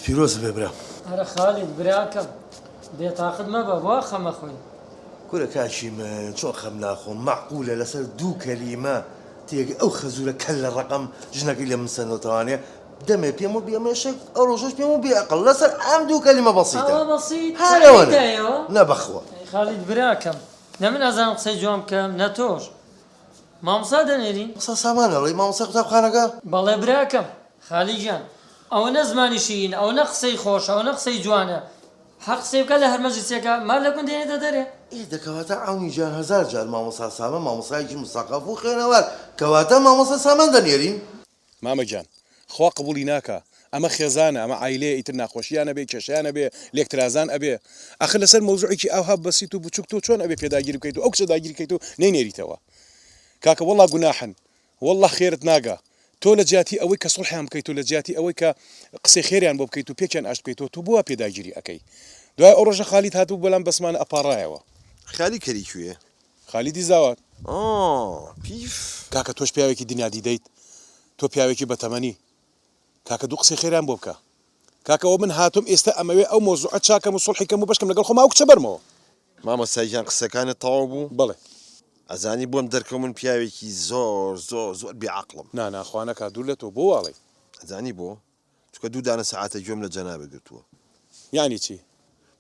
پیرۆز بێ برام. ئەرە خالید براکەم بێتاقەت مەبە بۆ خەم ئەخۆی. کورە کاکی من چۆن خەم ناخۆم مەعقولە لەسەر دوو کەلیمە تێگەی ئەو خەزورە کەللە ڕەقەم ژنەکەی لە من سەندۆتەوانێ دەمێ پێم و بێ مێشک ئەو ڕۆژەش پێم و بێ ئەقڵ لەسەر ئەم دوو کەلیمە بەسیتە ئەوە بەسیت هەر ئەوەنە تایەوە نە بەخوا. ئەی خالید براکەم نە من ئەزانم قسەی جوان بکەم نە تۆش مامۆستا دەنێرین؟ مامۆستا سامان ئەڵێی مامۆستای قوتابخانەکە؟ بەڵێ براکەم خالی گیان ئەوەنە زمانی شیرینە ئەوەنە قسەی خۆشە ئەوەنە قسەی جوانە هەر قسەی بکات لە هەر مەجلیسێکا مار لە گوند دێنێتە دەرێ. ئێ دە کەواتە عەونی گیان هەزار جار مامۆستا سامان مامۆستایەکی مسەقەف و خوێنەوار کەواتە مامۆستا سامان دەنێرین. مامە گیان خوا قبوڵی ناکا ئەمە خێزانە ئەمە عایلەیە ئیتر ناخۆشیان ئەبێ کێشەیان ئەبێ لێکترازان ئەبێ ئاخر لەسەر مەوزوعێکی ئاوها بەسیت و بچوک تۆ چۆن ئەبێ پێداگیری بکەیت و ئەو کچە داگیر کەیت و نەینێریتەوە کاکە وەڵا گوناحن وەڵا خێرت ناگا تۆ لە جیاتی ئەوەی کە سوڵحیان بکەیت و لە جیاتی ئەوەی کە قسەی خێریان بۆ بکەیت و پێکیان ئاشت بکەیتەوە تۆ بۆ وا پێداگیری ئەکەی دوای ئەو ڕۆژە خالید هاتبوو بەلام بەسمانە ئەپاڕایەوە. خالی کەری کوێیە؟ خالیدی زاوات. ئا پیف. کاکە تۆش پیاوێکی دنیا دیدەیت تۆ پیاوێکی بەتەمەنی کاکە دوو قسەی خێریان بۆ بکە کاکە ئەوە من هاتوم ئێستا ئەمەوێ ئەو مەوزوعە چاکەم و سوڵحی کەم و بەشکەم لەگەڵ خۆما ئەو کچە بەرمەوە. مامۆستا گیان قسەکانت تەواو بوو؟ بەڵێ. ئەزانی بۆم دەرکەوت من پیاوێکی زۆر زۆر زۆر بێ عەقڵم. نا نا خوا نەکا دوور لە تۆ بۆ واڵێی؟ ئەزانی بۆ؟ چونکە دوو دانە سەعاتە گوێم لە جەنابت گرتووە. یانی چی؟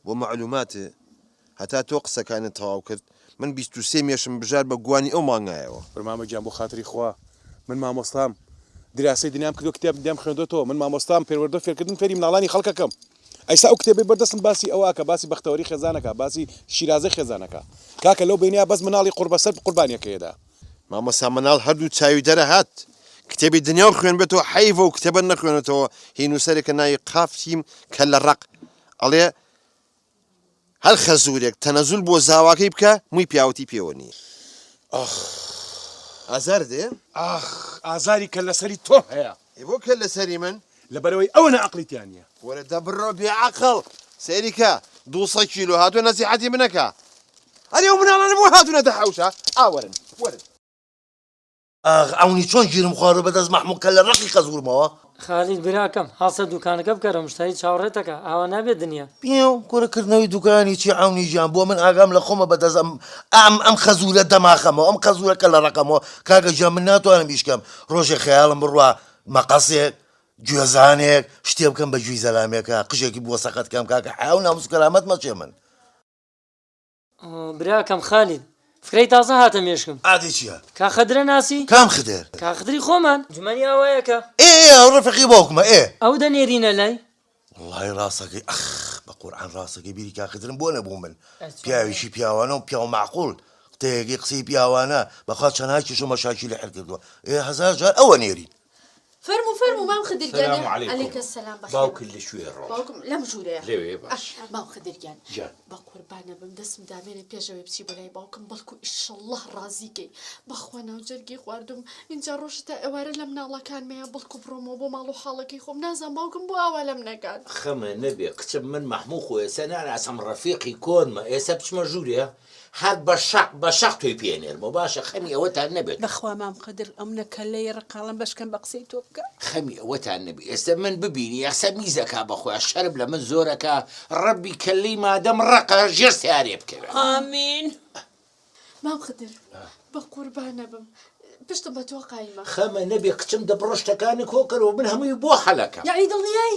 بۆ مەعلوماتێ هەتا تۆ قسەکانت تەواو کرد من 23 مێشم بژار بە گوانی ئەو مانگایەوە. برا مامە گیان بۆ خاتری خوا من مامۆستام دیراسەی دنیام کردوە کتێب دنیام خوێندۆتەوە من مامۆستام پەروەردە فێرکردن فێری مناڵانی خەڵکەکەم ئەیسا ئەو کتێبەی بەردەستم باسی ئەوە ئەکا باسی بەختەوەری خێزان ئەکا باسی شیرازەی خێزان ئەکا کاکە لەو بەینەیا بەس مناڵی قوڕبەسەر قوربانیەکەیەدا. مامۆستا مناڵ هەردوو چاوی دەرەهات کتێبی دنیاو خوێنبێتەوە حەیفە و کتێبە نەخوێنێتەوە هی نووسەرێکە ناوی قاف تیم کەللە ڕەق ئەڵێ هەر خەزورێک تەنەزول بۆ زاواکەی بکا موی پیاوەتی پێوە نیە. ئاخ. ئازارت هەیە؟ ئاخ ئازاری کەللە سەری تۆم هەیە. ئەی بۆ کەللە سەری من؟ لەبەرئەوەی ئەوەنە ئەقڵی تیا نیە. وەرە دە بڕۆ بێ عەقڵ سەیری کە 200 کیلۆ هاتووە نەسیحەتی منەکا ئەرێ ئەو مناڵانە بۆ هاتوونەتە حەوشە ئا وەرن وەرن. ئاخ عەونی چۆن گیرم خواردوە بەدەست مەحموو کەللە ڕەقی خەزورمەوە. خالید براکەم هەڵسە دوکانەکە بکەرە مشتەری چاوەڕێتەکا ئاوا نابێت دنیا. پیاو کورە کردنەوەی دوکانی چی عەونی گیان بۆ من ئاگام لە خۆمە بەدەست ئەم ئەم ئەم خەزورە دەماخەمەوە ئەم خەزورە کەللە ڕەقەمەوە کاکە گیان من ناتوانم ئیش کەم ڕۆژێ خەیاڵم بڕوا مەقەسێک گوێزانێک شتێ بکەم بە گوێی زەلامێکا قژێکی بۆ سەقەت کەم کاکە حیا و ناموس و کەرامەت مەچێ من. براکەم خالید فکرەی تازە هاتە مێشکم. ئادی چیە؟ کا خدرە ناسی؟ کام خدر؟ کا خدری خۆمان جومەنی ئاوایەکە. ئێ ئێ ئەو ڕەفیقی باوکمە ئێ. ئەو دەنێرینە لای؟ وەڵاهی ڕاستەکەی ئەخ بە قورعان ڕاستەکەی بیری کا خدرم بۆ نەبوو من پیاوێکی پیاوانە و پیاو مەعقوڵ تێگەی قسەی پیاوانە بەخوا چەنها کێشە و مەشاکیلی حل کردووە ئێ 1000 جار ئەوە نێرین. فەرموو فەرموو مام خدر گیان سلام علیکم علیک السلام بەخێر باوکت لە کوێ ڕۆڵە؟ باوکم لەم ژوورەیە لەوێ باش ئاه مام خدر گیان گیان بە قوربانە بم دەستم دامێنێ پێش ئەوەی بچی بۆ لای باوکم بەڵکو ئیشەڵڵا ڕازی کەی بەخوا ناو جەرگی خواردوم ئینجا ڕۆژ تا ئێوارە لە مناڵەکانمەیە بەڵکو بڕۆمەوە بۆ ماڵ و حاڵەکەی خۆم نازانم باوکم بۆ ئاوا لەم نەکات. خەمە نەبێ کچم من مەحموو خۆ ئێستا ناناسم ڕەفیقی کۆنمە ئێستا بچمە ژوورێ هەر بە شەق بە شەق تۆی پێ ئەنێرمەوە باشە خەمی ئەوەتان نەبێت. بەخوا مام قدر ئەمنە کەللەی ڕقاڵم بەشکەم بە قسەی تۆ بکا. خەمی ئەوەتان نەبێ ئێستا من ببینی یەخسەر میزەکا بەخۆیا شەرم لە من زۆرەکا ڕەبی کەللەی مادەم ڕەقە ژێر سەیارەیە بکەوێ. ئامین. مام خدر بە قوربانە بم پشتم بە تۆ قایمە. خەمە نەبێ کچم دە بڕۆ شتەکانت کۆکەرەوە من هەمووی بۆ حەلەکەم. یەعنی دڵنیای؟